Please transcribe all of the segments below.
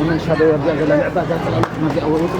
መንሻ ዶ ወርጃ ዘላ ንዕባ እዛ ጽላሎት መዚኣ ወሩት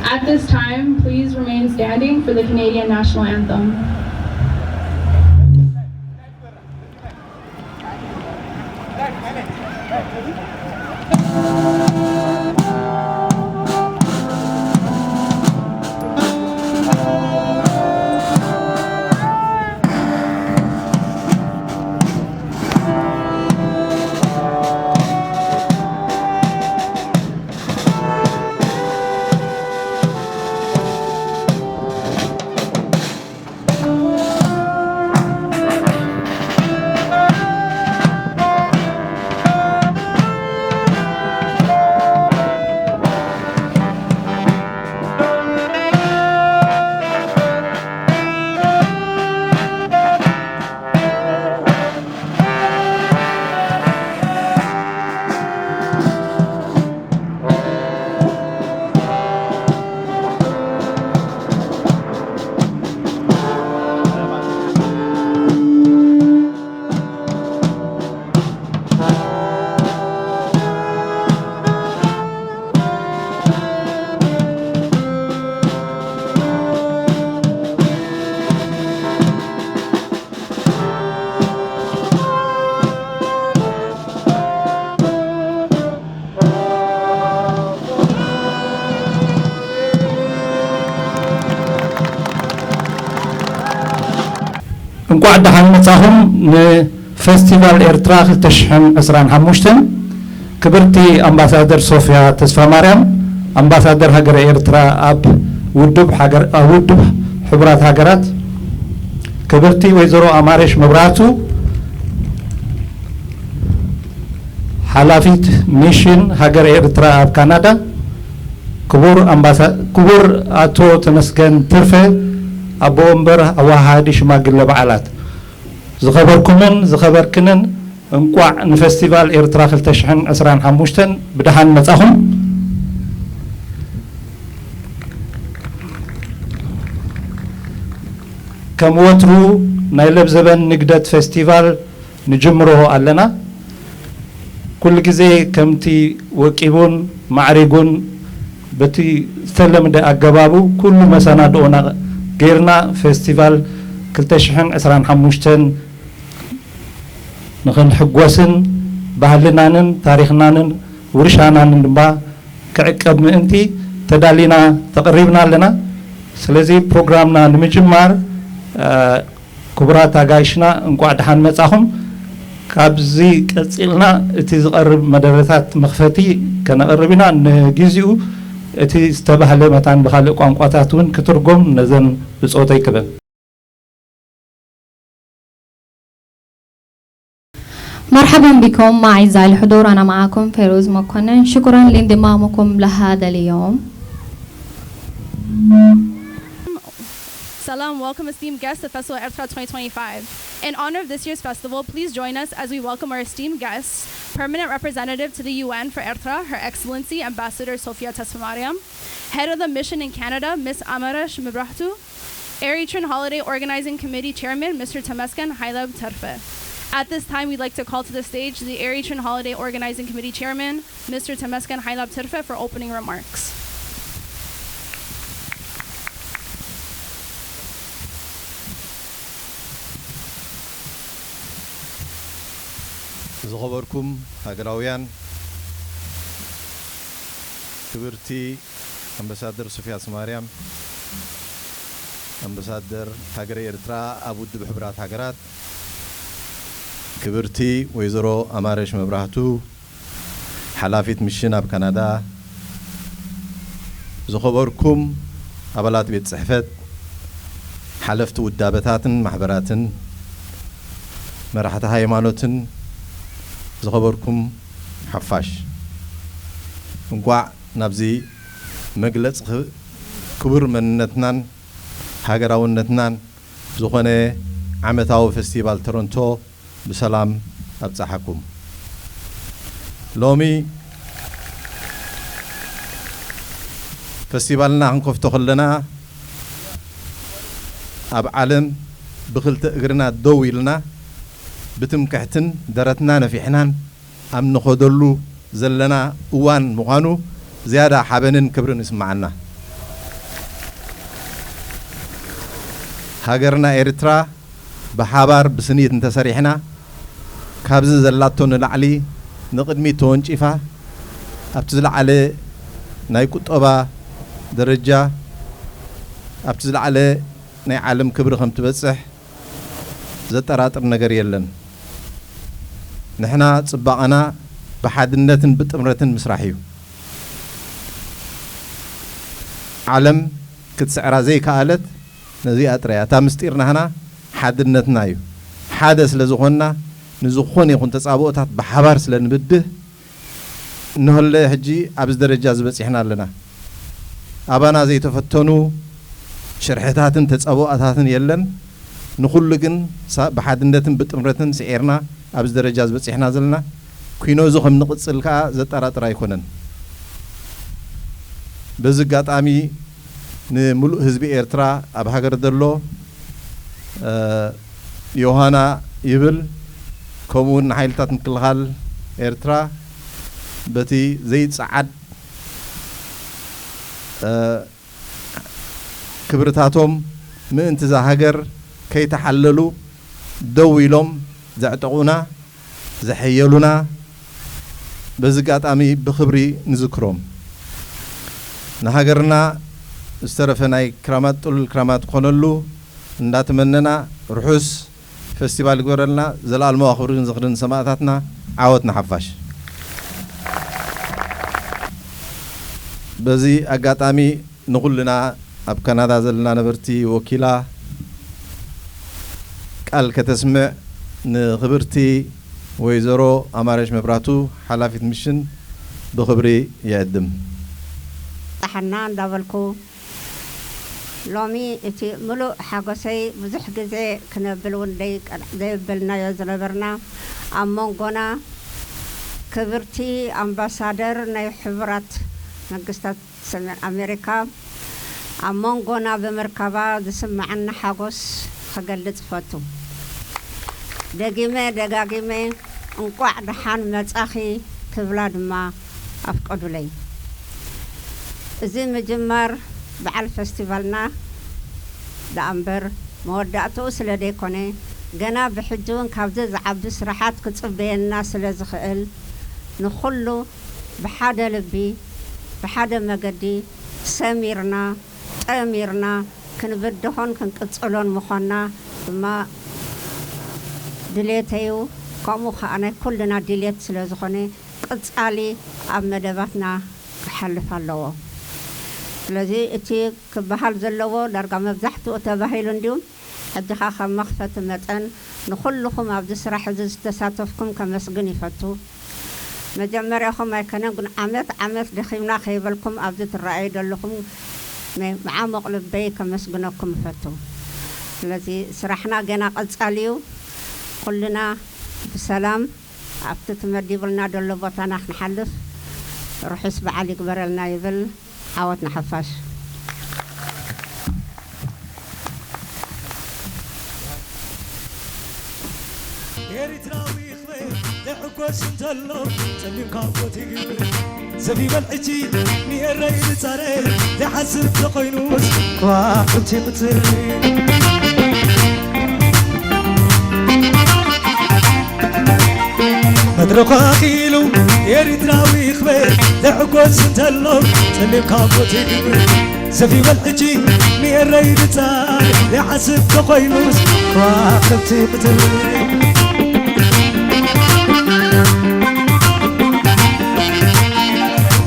At this time, please remain standing for the Canadian national anthem. እንቋዕ ደሓን መጻኹም ንፈስቲቫል ኤርትራ ክልተ ሽሕን ዕስራን ሓሙሽተን። ክብርቲ ኣምባሳደር ሶፍያ ተስፋማርያም፣ ኣምባሳደር ሃገረ ኤርትራ ኣብ ውድብ ሃገር-፣ ኣብ ውድብ ሕቡራት ሃገራት፣ ክብርቲ ወይዘሮ ኣማረሽ መብራህቱ፣ ሓላፊት ሚሽን ሃገረ ኤርትራ ኣብ ካናዳ፣ ክቡር ኣምባሳ-፣ ክቡር ኣቶ ተመስገን ትርፈ፣ ኣቦ ወንበር ኣወሃሃዲ ሽማግለ በዓላት። ዝኸበርኩምን ዝኸበርክንን፣ እንቋዕ ንፈስቲቫል ኤርትራ ክልተ ሽሕን ዕስራን ሓሙሽተን ብደሓን መጻኹም። ከም ወትሩ ናይ ለብዘበን ንግደት ፌስቲቫል ንጅምሮ ኣለና። ኩሉ ግዜ ከምቲ ወቂቡን ማዕሪጉን በቲ ዝተለምደ ኣገባቡ ኩሉ መሰናድኦና ጌርና ፌስቲቫል ክልተ ሽሕን ዕስራን ሓሙሽተን ንኽንሕጎስን ባህልናንን ታሪኽናንን ውርሻናንን ድማ ክዕቀብ ምእንቲ ተዳሊና ተቐሪብና ኣለና። ስለዚ ፕሮግራምና ንምጅማር፣ እ፣ ክቡራት ኣጋይሽና እንቋዕ ደሓን መጻኹም። ካብዚ ቀጺልና እቲ ዝቐርብ መደረታት መኽፈቲ ከነቕርብ ኢና። ንግዜኡ እቲ ዝተባህለ መታን ብኻልእ ቋንቋታት እውን ክትርጎም ነዘን ብጾተይ ክበን። مرحبا بكم أعزائي الحضور، أنا معكم فيروز مكونن. شكرا لانضمامكم لهذا اليوم. Salam, welcome esteemed guests to Festival Ertra twenty twenty-five. In honor of this year's festival, please join us as we welcome our esteemed guests, Permanent Representative to the U N for Ertra, Her Excellency Ambassador Sofia Tesfamariam, Head of the Mission in Canada, Miss Amaresh Mibrahtu, Eritrean Holiday Organizing Committee Chairman, Mister Temesgen Hailab Terfe. At this time, we'd like to call to the stage the Eritrean Holiday Organizing Committee Chairman, Mister Temesgen Hailab Terfe, for opening remarks. ዝኸበርኩም ሃገራውያን፣ ክብርቲ ኣምባሳደር ሶፊያ ስማርያም፣ ኣምባሳደር ሃገረ ኤርትራ ኣብ ውድብ ሕቡራት ሃገራት፣ ክብርቲ ወይዘሮ ኣማረሽ መብራህቱ፣ ሓላፊት ሚሽን ኣብ ካናዳ፣ ዝኸበርኩም ኣባላት ቤት ጽሕፈት፣ ሓለፍቲ ውዳበታትን ማሕበራትን፣ መራሕቲ ሃይማኖትን፣ ዝኸበርኩም ሓፋሽ፣ እንቋዕ ናብዚ መግለጺ ክቡር መንነትናን ሃገራውነትናን ዝኾነ ዓመታዊ ፈስቲቫል ቶሮንቶ ብሰላም ኣብጽሓኩም። ሎሚ ፈስቲቫልና ክንከፍቶ ከለና ኣብ ዓለም ብኽልተ እግርና ደው ኢልና ብትምክሕትን ደረትና ነፊሕናን ኣብ ንኸደሉ ዘለና እዋን ምዃኑ ዝያዳ ሓበንን ክብርን ይስምዓና። ሃገርና ኤርትራ ብሓባር ብስኒት እንተሰሪሕና ካብዚ ዘላቶ ንላዕሊ ንቕድሚት ተወንጪፋ ኣብቲ ዝለዓለ ናይ ቁጠባ ደረጃ ኣብቲ ዝለዓለ ናይ ዓለም ክብሪ ከም ትበጽሕ ዘጠራጥር ነገር የለን። ንሕና ጽባቐና ብሓድነትን ብጥምረትን ምስራሕ እዩ። ዓለም ክትስዕራ ዘይከኣለት ነዚኣ ጥራይ እያ። እታ ምስጢር ናህና ሓድነትና እዩ። ሓደ ስለ ዝኾንና ንዝኾነ ይኹን ተጻብኦታት ብሓባር ስለ ንብድህ እነሆለ ሕጂ ኣብዚ ደረጃ ዝበጺሕና ኣለና። ኣባና ዘይተፈተኑ ሽርሕታትን ተጻብኦታትን የለን። ንኹሉ ግን ብሓድነትን ብጥምረትን ስዒርና ኣብዚ ደረጃ ዝበጺሕና ዘለና። ኲኖ እዚ ከም ንቕጽል ከኣ ዘጠራጥር ኣይኮነን። በዚ ኣጋጣሚ ንምሉእ ህዝቢ ኤርትራ ኣብ ሃገር ዘሎ ዮሃና ይብል። ከምኡ እውን ንሓይልታት ምክልኻል ኤርትራ በቲ ዘይጸዓድ ክብርታቶም ምእንቲ እዛ ሃገር ከይተሓለሉ ደው ኢሎም ዘዕጠቑና፣ ዘሐየሉና በዚ ኣጋጣሚ ብኽብሪ ንዝክሮም። ንሃገርና ዝተረፈ ናይ ክራማት ጥሉል ክራማት ክኾነሉ እንዳተመነና ርሑስ ፈስቲቫል ይግበረልና። ዘልኣለማዊ ክብርን ዝኽርን ሰማእታትና። ዓወት ንሓፋሽ። በዚ ኣጋጣሚ ንኹልና ኣብ ካናዳ ዘለና ነበርቲ ወኪላ ቃል ከተስምዕ ንኽብርቲ ወይዘሮ ኣማረሽ መብራቱ ሓላፊት ሚሽን ብኽብሪ ይዕድም። ጣሓና እንዳበልኩ ሎሚ እቲ ምሉእ ሓጎሰይ ብዙሕ ግዜ ክነብል እውን ዘይበልናዮ ዝነበርና ኣብ መንጎና ክብርቲ ኣምባሳደር ናይ ሕቡራት መንግስታት ሰሜን ኣሜሪካ ኣብ መንጎና ብምርካባ ዝስምዓኒ ሓጎስ ክገልጽ እፈቱ። ደጊመ ደጋጊመ እንቋዕ ደሓን መጻኺ ክብላ ድማ ኣፍቀዱለይ። እዚ ምጅማር በዓል ፈስቲቫልና ደኣ እምበር መወዳእትኡ ስለ ዘይኮነ፣ ገና ብሕጂ እውን ካብዚ ዝዓቢ ስራሓት ክጽበየና ስለ ዝኽእል፣ ንኹሉ ብሓደ ልቢ፣ ብሓደ መገዲ ሰሚርና፣ ጠሚርና ክንብድሆን ክንቅጽሎን ምዃንና ድማ ድሌተይ'ዩ። ከምኡ ከዓ ናይ ኩልና ድሌት ስለ ዝኾነ፣ ቅጻሊ ኣብ መደባትና ክሓልፍ ኣለዎ። ስለዚ እቲ ክበሃል ዘለዎ ዳርጋ መብዛሕትኡ ተባሂሉ እንድዩ። ሕጂ ኸኣ ከም መኽፈቲ መጠን ንኹልኹም ኣብዚ ስራሕ እዚ ዝተሳተፍኩም ከመስግን ይፈቱ። መጀመርያኹም ኣይከነን፣ ግን ዓመት ዓመት ደኺምና ከይበልኩም ኣብዚ ትረኣዩ ዘለኹም መ-፣ መዓሙቕ ልበይ ከመስግነኩም እፈቱ። ስለዚ ስራሕና ገና ቀጻሊ እዩ። ኩልና ብሰላም ኣብቲ ተመዲቡልና ዘሎ ቦታና ክንሓልፍ ርሑስ በዓል ይግበረልና ይብል። ዓወት ንሓፋሽ። ኤርትራዊ ይኽበር ዝሕጎስ እንተሎ፣ ጸሊምካ ሞት ይግብር። ሰብ ይበል ሕጂ ንኤረይ ንጻረ፣ ዝሓስብ ተኾይኑስ ከዋኽብቲ ይቕጽር። መድረኽ ኣኺሉ ኤርትራዊ ይኽበር፣ ዝሕጎስ እንተሎ፣ ጸሊምካ ሞት ይግብር። ሰብ ይበል ሕጂ ንኤረይ ንጻር፣ ዝሓስብ ተኾይኑስ ከዋኽብቲ ይቕጽር።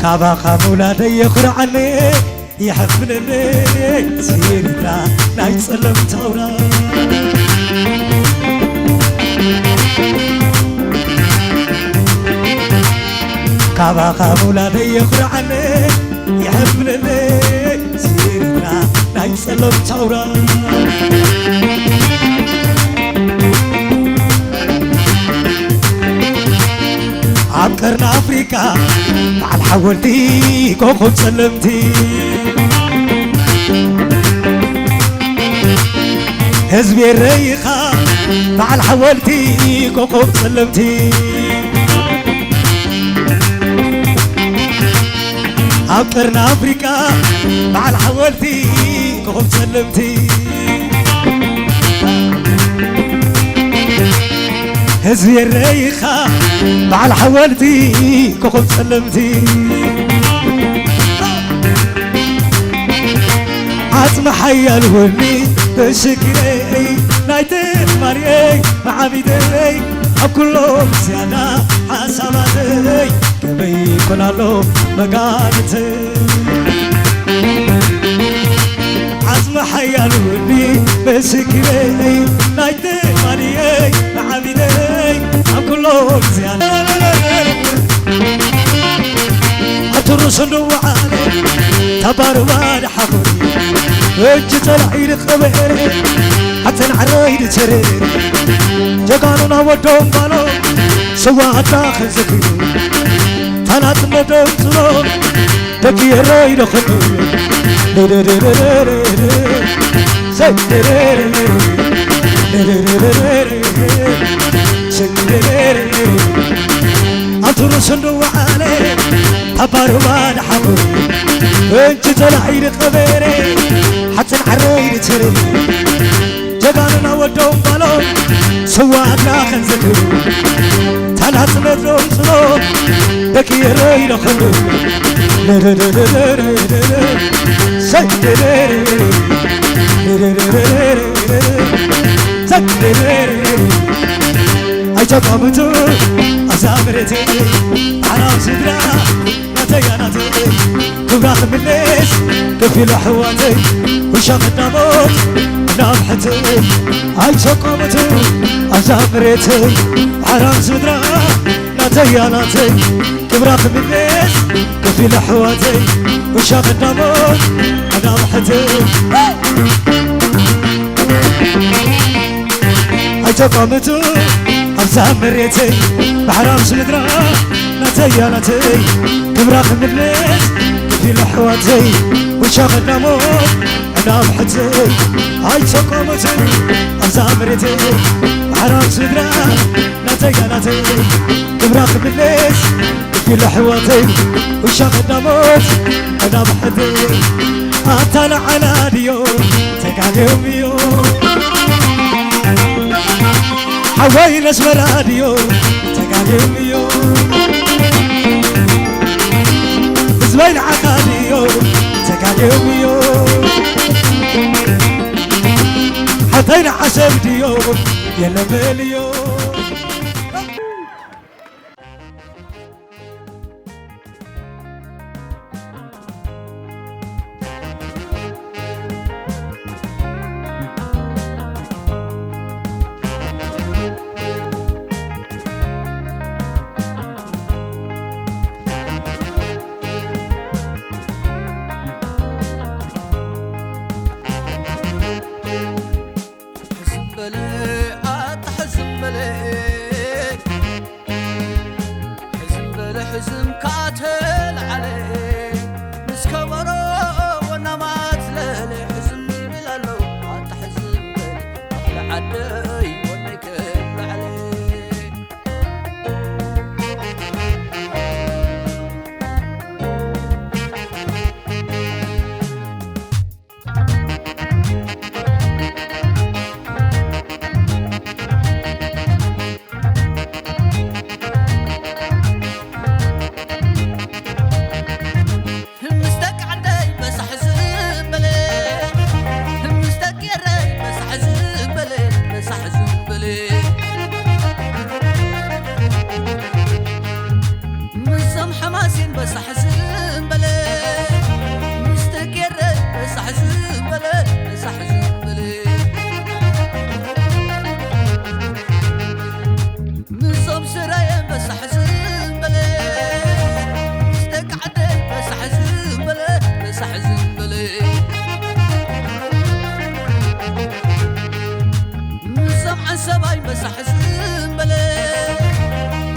ካባኻ ምውላደይ የኹርዓኒ፣ ይሕፍነለይ ሲሪታ ናይ ጸለምቲ ኣውራ። ካባኻ ምውላደይ የኹርዓኒ፣ ይሕፍነለይ ሲሪታ ናይ ጸለምቲ ኣውራ። ኣብ ቀርኒ ኣፍሪቃ በዓል ሓወልቲ ኮኾብ ጸለምቲ፣ ህዝቢ ኤረይ ኢኻ በዓል ሓወልቲ ኮኾብ ጸለምቲ። ኣብ ቀርኒ ኣፍሪቃ በዓል ሓወልቲ ኮኾብ ጸለምቲ፣ ህዝቢ ኤረይ ኢኻ በዓል ሓወልቲ ኮኾብ ጸለምቲ። ዓጽሚ ሓያል ወኒ ምስክረይ፣ ናይ ትማሊየይ መዓቢደይ፣ ኣብ ኩሎም ዝያዳ ሓሳባተይ ከመይ ይኮን ኣሎ መጋድተይ። ዓጽሚ ሓያል ወኒ ምስክረይ፣ ናይ ትማሊየይ መዓቢደይ፣ ኣብ ኩሎም ዝያዳ ኣትሩ ስንዱ ወዓለ ታባርባ ሓጎሪ እጅ ጸላኢ ድቀበ ሓተን ዓረይ ድቸረ ጀጋኑና ወዶም ባሎ ስዋ ኣዳ ከዘክሩ ታናጽነቶም ጽሎ ደቂ ኤረይ ደኸኑ ሰይ ኣንቱሩ ስንዱ ወዓለ ታባርባ ሓጎሪ እንጂ ጸላኢ ድቀበረ ሓጽን ዓረይ ድቸረ ጀጋኑና ወዶም ባሎም ስዋ ኣድና ከንዝክሩ ታናጽነቶም ጽሎ ደቂ ኤረይ ደኸኑ ሰይ ኣይተቋምቱ ኣዛ መሬት ዓራብ ስድራ ናተያ ናተይ ክብራ ክምለስ ከፊሉ ኣሕዋተይ ውሻ ቀዳሞት ናብ ሕተይ ኣይተቋምቱ ኣዛ መሬት ዓራብ ስድራ ናተያ ናተይ ክብራ ክምለስ ከፊሉ ኣሕዋተይ ውሻ ቀዳሞት ናብ ሕተይ ኣይተቋምቱ ኣብዛ መሬተይ ባሕራ ምስ ምድራ ናተያ ናተይ ክብራ ክምለስ ከፊሉ ኣሕዋተይ ውሻ ቀዳሞት ዕዳም ሕተይ ኣይተቋምቱ ኣብዛ መሬተይ ባሕራ ምስ ምድራ ናተያ ናተይ ክብራ ክምለስ ከፊሉ ኣሕዋተይ ውሻ ቀዳሞት ዕዳም ሕተይ ኣታ ንዓና ድዮ ተጋግዮም እዮም ሓወይ ነስመራ ድዮ ተጋግዮም እዮም ህዝበይ ንዓኻ ድዮ ተጋግዮም እዮም ሓተይ ንዓሰብ ድዮ የለበል እዮም ዝምካ ተልዓለ፣ ምስ ከበሮ ወናማት ለለ፣ ዝም ይብል ኣሎ። ኣታ ሕዝም በል፣ ባሕሪ ዓደይ ወነይ ከልዓለ። ምስ ደቂ ዓደይ በሳሕ ዝም በለ፣ ምስ ደቂ ኤረይ በሳሕ ዝም በለ፣ በሳሕ ዝም በለ። ምስዞም ሓማሴን በሳሕ ዝም በለ፣ ምስ ደቂ ኤረይ በሳሕ ዝም በለ፣ በሳሕ ዝም በለ። ምስዞም ስራየ በሳሕ ዝም በለ፣ ምስ ደቂ ዓደይ በሳሕ ዝም በለ፣ በሳሕ ዝም በለ። ምስዞም ዓንሰባይ በሳሕ ዝም በለ፣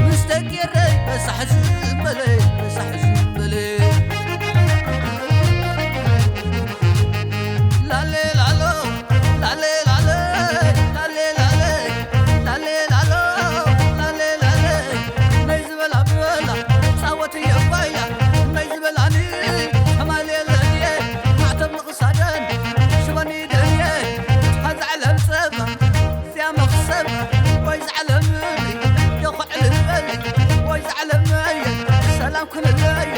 ምስ ደቂ ኤረይ በሳሕ ዝም በለ፣ በሳሕ ዝም በለ። ላሌ ላሎ፣ ላሌ ላለ፣ ላሌ ላለ፣ ላሌ ላሎ፣ ላሌ ላለ። ነይ ዝበላ ብበላ፣ ጻወት እየ ባይላ። ነይ ዝበላኒ፣ ከማል የለን እየ። ማዕተብ ንኽሳደን፣ ሽበኒ ደልየ። ሓዛ ዓለም ጸባ፣ እዚኣ መኽሰብ፣ ወይ ዝዓለም ምድሪ፣ የኹዕል በሊ፣ ወይ ዝዓለም መየ፣ ሰላም ኩንለይ።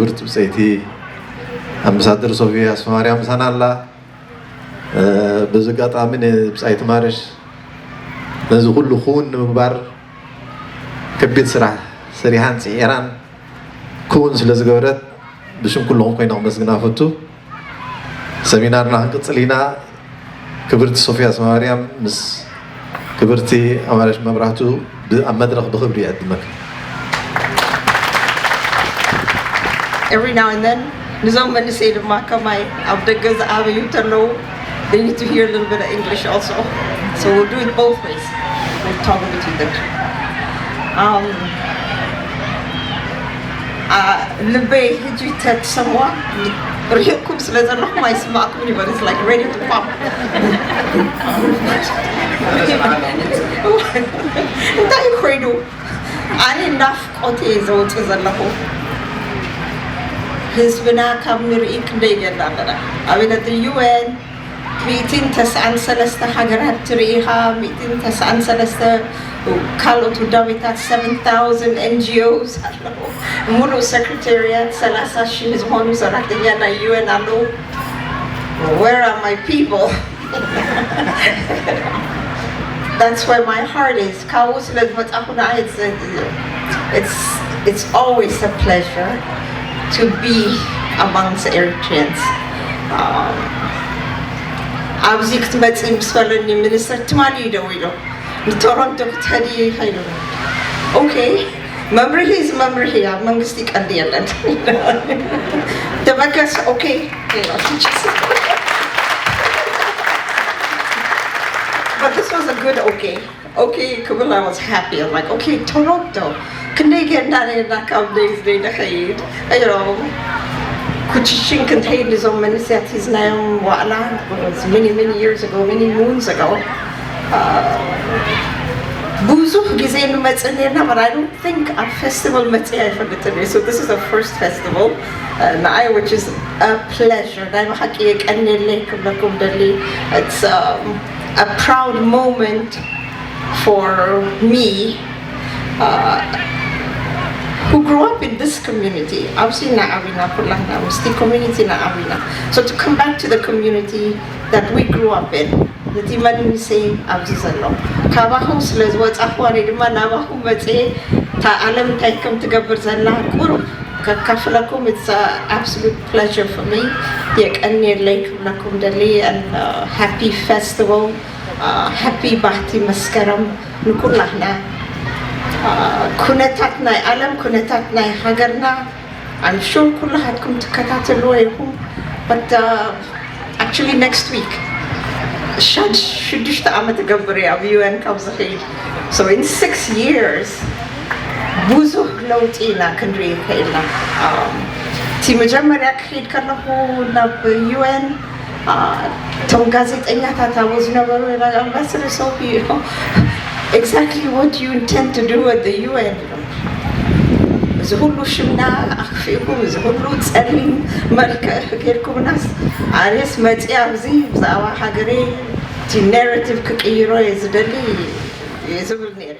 ክብርቲ ብፀይቲ ኣምባሳደር ሶፊያ ኣስማማርያም ምሳና ኣላ። በዚ ኣጋጣሚ ንብፃይቲ ማረሽ ነዚ ኩሉ ክውን ንምግባር ከቢድ ስራሕ ሰሪሓን ፅዒራን ክውን ስለ ዝገበረት ብሽም ኩልኹም ኮይነ ክመስግና ፈቱ። ሰሚናርና ክንቅፅል ኢና። ክብርቲ ሶፊያ ኣስማማርያም ምስ ክብርቲ ኣማረሽ መብራህቱ ኣብ መድረኽ ብኽብሪ ይዕድመክ። Every now and then ንዞም መንእሰይ ድማ ከማይ ኣብ ደገ ዝዓበዩ እንተለዉ they need to hear a little bit of English also. So we'll do it both ways. We'll talk between them. Um, ልበይ ሕጂ ተትሰምዋ ርሒቕኩም ስለ ዘለኹም ኣይስማዕኩምን እዩ። It's like ready to pop. እንታይ ኮይኑ ኣነ ናፍቆት እየ ዘውፅእ ዘለኹ። ህዝብና ካብ ንርኢ ክንደይ ገና ኣለና። ኣበነት ዩኤን ሚእትን ተስዓን ሰለስተ ሃገራት ትርኢ ኢኻ። ሚእትን ተስዓን ሰለስተ ካልኦት ውዳቤታት seven thousand NGOs ኣለዉ። ሙሉእ ሰክሬታሪያት ሰላሳ ሺህ ዝኾኑ ሰራሕተኛ ናይ ዩኤን ኣለዉ። Where are my people? That's where my heart is. ካብኡ ስለ ዝመጻኹ ንዓይ it's it's it's always a pleasure to be amongst Eritreans. Um, ኣብዚ ክትመጺ ምስ በለኒ ሚኒስተር ትማሊ እዩ ደዊሉ ንቶሮንቶ ክትኸዲ ኢሉ። ኦኬ መምርሒ እዚ መምርሒ ኣብ መንግስቲ ቀልዲ የለን። ተበገስ ኦኬ But this was a good okay. Okay ክብል I was happy. I'm like okay Toronto ክንደይ ጌርና ኔርና ካብ ደይ ዝደይ ንኸይድ you know ኩችሽን ክንተይድ ንዞም መንስያት ሒዝናዮም ዋዕላ many many years ago many moons ago ብዙሕ ግዜ ንመጽእ ኔርና but I don't think ኣብ festival መጽእ ኣይፈልጥን እየ so this is the first festival ንኣይ which is a pleasure ናይ ብሓቂ የቀንየለይ ክብለኩም ደሊ it's um, a proud moment for me uh, who grew up in this community ኣብዚ ኢና ዓቢና ኩላና ምስቲ community ኢና ዓቢና so to come back to the community that we grew up in ነቲ መንእሰይ ኣብዚ ዘሎ ካባኹ ስለ ዝወፃኹ ኣነ ድማ ናባኹ መፅየ እታ ዓለም እንታይ ከም ትገብር ዘላ ቁሩብ ከካፍለኩም it's absolute pleasure for me የቀንየለይ ክብለኩም ደሊ and uh, happy festival uh, happy ባህቲ መስከረም ንኩላህና ኩነታት ናይ ዓለም ኩነታት ናይ ሃገርና I'm sure ኩላሃትኩም ትከታተልዎ ኢኹም but uh, actually next week ሻድ ሽዱሽተ ዓመት እገብር እየ ኣብ ዩኤን ካብ ዝኸይድ so in six years ብዙሕ ለውጢ ኢና ክንርኢ ከኢልና እቲ መጀመርያ ክኸይድ ከለኹ ናብ ዩኤን እቶም ጋዜጠኛታት ኣብኡ ዝነበሩ ኣምባሳደር ሶፊ exactly what you intend to do at the UN እዚ ሁሉ ሽምና ኣክፊእኩም እዚ ሁሉ ጸሊም መልክዕ ጌርኩምናስ ኣነስ መጺኣ ኣብዚ ብዛዕባ ሃገረይ እቲ narrative ክቅይሮ እየ ዝደሊ እየ ዝብል ነይረ